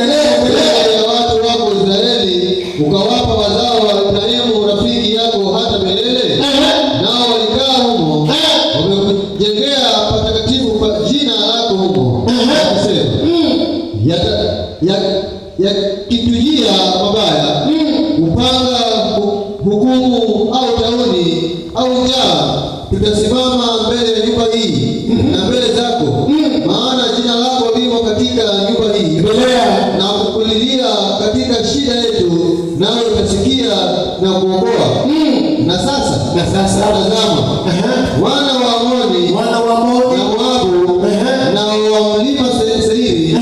Endelea, endelea. Mbele ya watu wako Israeli, ukawapa wazao wa Ibrahimu rafiki yako hata milele. Nao walikaa humo, wamekujengea patakatifu pa jina lako humo, wakisema, yakitujia mabaya, upanga, hukumu au tauni au njaa, tutasimama mbele ya nyumba hii na mbele zako, maana jina lako limo katika nyumba hii, Endelea. Na kukulilia katika shida yetu, nawe utasikia na kuokoa. Na sasa, Na sasa, tazama, wana wa Amoni wana wa Amoni na Moabu na wa mlima Seiri,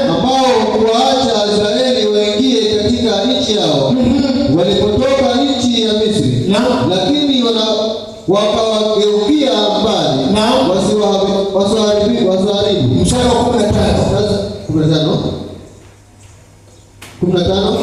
ambao huwaacha Israeli waingie katika nchi yao walipotoka nchi ya Misri, lakini wakawageukia mbali, wasiwaharibu. Mstari wa 15. Sasa 15, 15.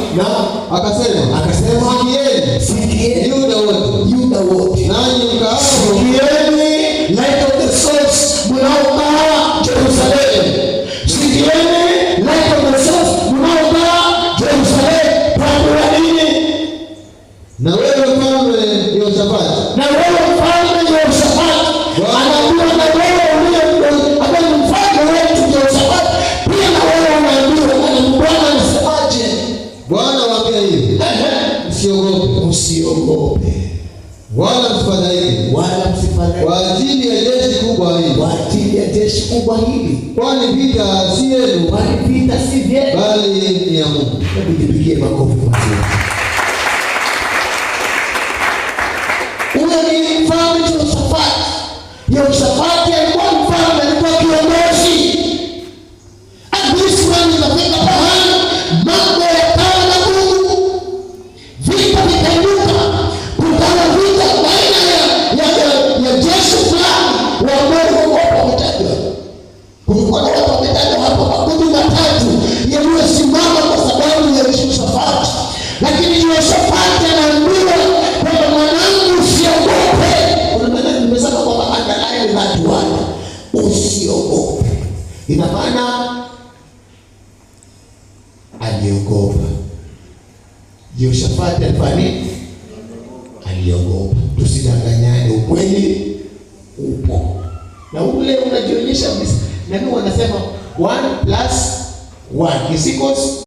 Akasema, Akasema, sikieni, sikieni, Yuda wote, Yuda wote, nanyi mkaao sikieni, Light of the Source, mnaokaa Jerusalemu. Sikieni, Light of the Source, mnaokaa Jerusalemu. Twambiwa nini? Na wewe mfalme Yehoshafati, Na wewe mfalme Yehoshafati, anaambiwa na wewe uliye ambaye ni mfalme wetu Yehoshafati, pia na wewe unaambiwa, na Bwana anasemaje? Bwana waambia hivi, msiogope Usiogope wala msifadhaike wala msifadhaike kwa ajili ya jeshi kubwa hili, kwa ajili ya jeshi kubwa hili, kwani vita si yenu, kwani vita si vyenu, bali ni ya Mungu. Hebu jipigie makofi mazuri. Huyo ni mfalme Yehoshafati. Yehoshafati alikuwa mfalme, alikuwa kiongozi. And this man ikafika pahali mambo yakawa magumu, vita vikainuka, kukawa vita baina ya jeshi fulani ambao wapo wametajwa. Kulikuwa na watu wametajwa hapo, makundi matatu yaliyosimama kwa sababu ya Yehoshafati, lakini Yehoshafati anaambiwa kwamba mwanangu, usiogope. Kuna maneno nimesema kwamba underline that word, usiogope. Ina maana aliogopa. Yehoshafati alifanya nini? Aliogopa. Tusidanganyane, ukweli upo na ule unajionyesha. Nani wanasema 1 plus 1 is equals